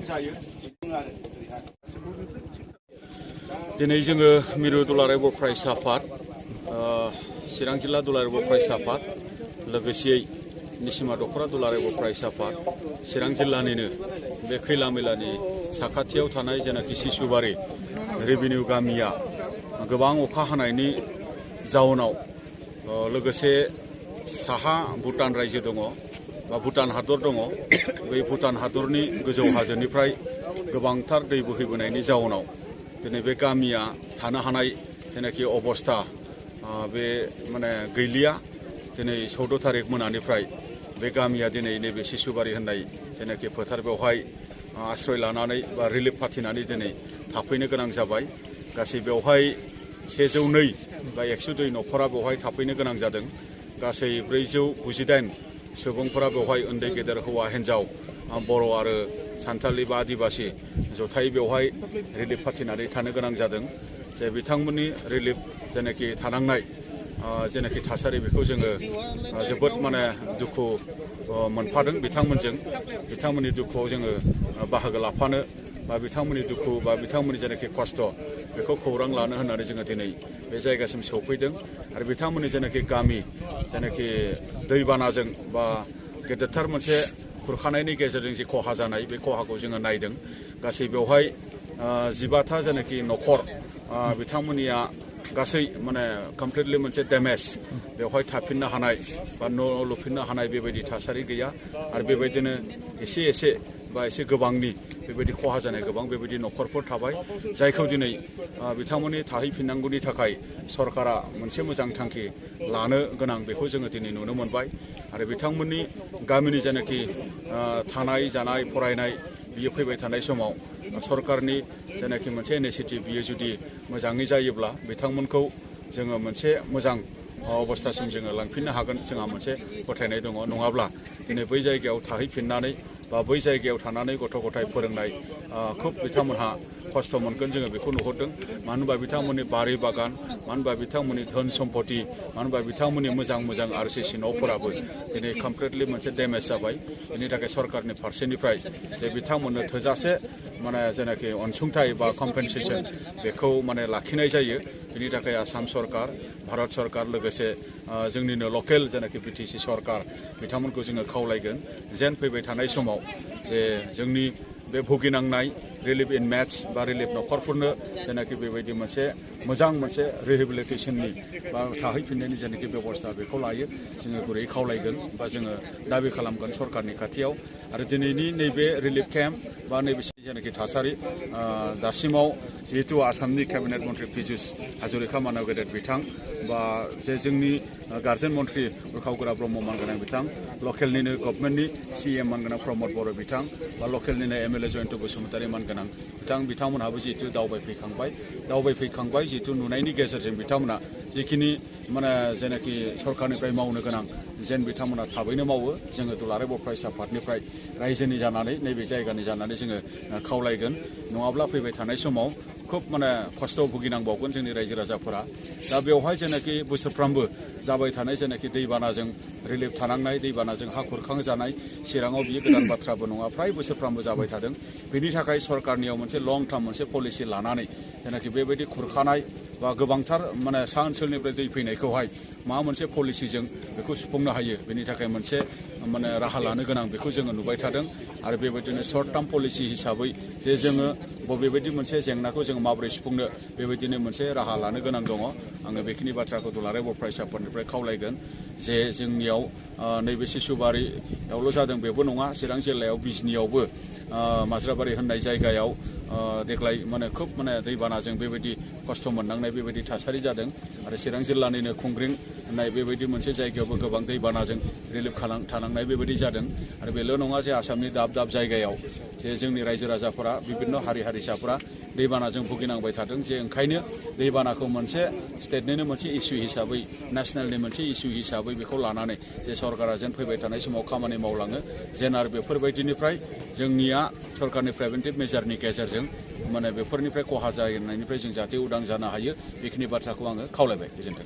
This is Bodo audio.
जायो आरो दिनै जोङो मिरु दुलाराय बर' फरायसा आफाद चिरां जिल्ला दुलाराय बर' फरायसा आफाद लोगोसेयै निसिमा दख'रा दुलाराय बर' फरायसा आफाद चिरां जिल्लानिनो बे खैला मैलानि साखाथियाव थानाय जेनाखि सिसुबारि रेभिनिउ गामिया गोबां अखा हानायनि जाउनाव लोगोसे साहा भुटान रायजो दङ बा भुटान हादर दङ बे भुटान हादरनि गोजौ हाजोनिफ्राय गोबांथार दै बोहैबोनायनि जाउनाव दिनै बे गामिया थानो हानाय जेनाखि अबस्था बे माने गैलिया दिनै 14 थारिख मोनानिफ्राय बे गामिया दिनै नैबे सिसुबारि होननाय जेनाखि फोथार बेवहाय आश्रय लानानै बा रिलिफ फाथिनानै दिनै थाफैनो गोनां जाबाय गासै बेवहाय 102 बा 102 न'खरा बेवहाय थाफैनो गोनां जादों गासै 498 सुबुंफोरा बेवहाय उन्दै गेदेर हौवा हिन्जाव बर' आरो सान्थालि बा आदिबासि जथायै बेवहाय रिलिफ फाथिनानै थानो गोनां जादों जे बिथांमोननि रिलिफ जेनाखि थानांनाय जेनाखि थासारि बेखौ जोङो जोबोद माने दुखु मोनफादों बिथांमोननि दुखुआव जोङो बाहागो लाफानो बा बिथांमोननि दुखु बा बिथांमोननि जेनाखि खस्थ' बेखौ खौरां लानो होननानै जोङो दिनै बे जायगासिम सौफैदों आरो बिथांमोननि जेनाखि गामि जेनाखि दैबानाजों बा गेदेरथार मोनसे खुरखानायनि गेजेरजों जे खहा जानाय बे खहाखौ जोङो नायदों गासै बेवहाय 15था जेनाखि न'खर बिथांमोननिया गासै माने कमप्लिटलि मोनसे डेमेज बेवहाय थाफिननो हानाय बा न' लुफिननो हानाय बेबायदि थासारि गैया आरो बेबायदिनो एसे बा एसे गोबांनि बेबायदि खहा जानाय गोबां बेबायदि न'खरफोर थाबाय जायखौ दिनै बिथांमोननि थाहैफिननांगौनि थाखाय सरकारा मोनसे मोजां थांखि लानो गोनां बेखौ जोङो दिनै नुनो मोनबाय आरो बिथांमोननि गामिनि जेनाखि थानाय जानाय फरायनाय बियो फैबाय थानाय समाव सरकारनि जेनाखि मोनसे इनिसिएटिभ बियो जुदि मोजाङै जायोब्ला बिथांमोनखौ जोङो मोनसे मोजां अबस्थासिम जोङो लांफिननो हागोन जोंहा मोनसे फोथायनाय दङ नङाब्ला दिनै बै जायगायाव थाहैफिननानै बा बै जायगायाव थानानै गथ' गथाय फोरोंनाय खुब बिथांमोनहा खस्थ' मोनगोन जोङो बेखौ नुहुरदों मानो होनबा बिथांमोननि बारि बागान मानो होनबा बिथांमोननि धोन सम्पति मानो होनबा बिथांमोननि मोजां RCC न'फोराबो दिनै कमप्लिटलि मोनसे डेमेज जाबाय बेनि थाखाय सरकारनि फारसेनिफ्राय जे बिथांमोननो थोजासे माने जेनाखि अनसुंथाइ बा कम्पेनसेसन बेखौ माने लाखिनाय जायो बेनि थाखाय आसाम सरकार भारत सरकार लोगोसे जोंनिनो लकेल जेनाखि BTC सरकार बिथांमोनखौ जोङो खावलायगोन जेन फैबाय थानाय समाव जे जोंनि बे भुगिनांनाय रिलिफ इनमेट्स बा रिलिफ न'खरफोरनो जेनाखि बेबायदि मोनसे मोजां मोनसे रिहेबिलिटेसननि बा थाहैफिननायनि जेनाखि बेबस्था बेखौ लायो जोङो गुरै खावलायगोन बा जोङो दाबि खालामगोन सरकारनि खाथियाव आरो दिनैनि नैबे रिलिफ केम्प बा नैबे जेनाखि थासारि दासिमाव जिहेतु आसामनि केबिनेट मन्त्रि पीयूष हाजरिका मानव गेदेर बिथां बा जे जोंनि गार्जेन मन्त्रि उरखावगोरा ब्रह्म मानगोनां बिथां लकेलनिनो गभर्नमेन्टनि CM मानगोनां प्रमद बर' बिथां बा लकेलनिनो MLA जयन्त बसुमतारी मानगोनां बिथांमोनहाबो जिहेतु दावबायफैखांबाय जिहेतु नुनायनि गेजेरजों बिथांमोना जिखिनि माने जेनाखि सरकारनिफ्राय मावनो गोनां जेन बिथांमोना थाबैनो मावो जोङो दुलाराय बर' फरायसा आफादनिफ्राय रायजोनि जानानै नैबे जायगानि जानानै जोङो खावलायगोन नङाब्ला फैबाय थानाय समाव खुब माने खस्थ' भुगिनांबावगोन जोंनि रायजो राजाफोरा दा बेवहाय जेनाखि बोसोरफ्रामबो जाबाय थानाय जेनाखि दैबानाजों रिलिफ थानांनाय दैबानाजों हा खुरखांजानाय चिराङाव बियो गोदान बाथ्राबो नङा फ्राय बोसोरफ्रामबो जाबाय थादों बेनि थाखाय सरकारनियाव मोनसे लं टार्म मोनसे पलिसि लानानै जेनाखि बेबायदि खुरखानाय बा गोबांथार माने सा ओनसोलनिफ्राय दै फैनायखौहाय माबा मोनसे पलिसिजों बेखौ सुफुंनो हायो बेनि थाखाय मोनसे माने राहा लानो गोनां बेखौ जोङो नुबाय थादों आरो बेबायदिनो सर्ट टार्म पलिसि हिसाबै जे जोङो बबेबायदि मोनसे जेंनाखौ जोङो माबोरै सुफुंनो बेबायदिनो मोनसे राहा लानो गोनां दङ आङो बेखिनि बाथ्राखौ दुलाराय बर' फरायसाफोरनिफ्राय खावलायगोन जे जोंनियाव नैबे सिसुबारियावल' जादों बेबो नङा चिरां जिल्लायाव बिजनियावबो माज्राबारि होननाय जायगायाव देग्लाय माने खुब माने दैबानाजों बेबायदि खस्थ' मोननांनाय बेबायदि थासारि जादों आरो चिरां जिल्लानिनो खुंग्रिं होननाय बेबायदि मोनसे जायगायावबो गोबां दैबानाजों रिलिफ थानांनाय बेबायदि जादों आरो बेल' नङा जे आसामनि दाब दाब जायगायाव जे जोंनि रायजो राजाफोरा बिभिन्न हारि हारिसाफोरा दैबानाजों भुगिनांबाय थादों जे ओंखायनो दैबानाखौ मोनसे स्टेटनिनो मोनसे इसु हिसाबै नेसनेलनि मोनसे इसु हिसाबै बेखौ लानानै जे सरकारा जेन फैबाय थानाय समाव खामानि मावलाङो जेन आरो बेफोरबायदिनिफ्राय जोंनिया सरकारनि प्रिभेन्टिभ मेजारनि गेजेरजों माने बेफोरनिफ्राय खहा जानायनिफ्राय जों जाहाथे उदां जानो हायो बेखिनि बाथ्राखौ आङो खावलायबाय गोजोन्थों।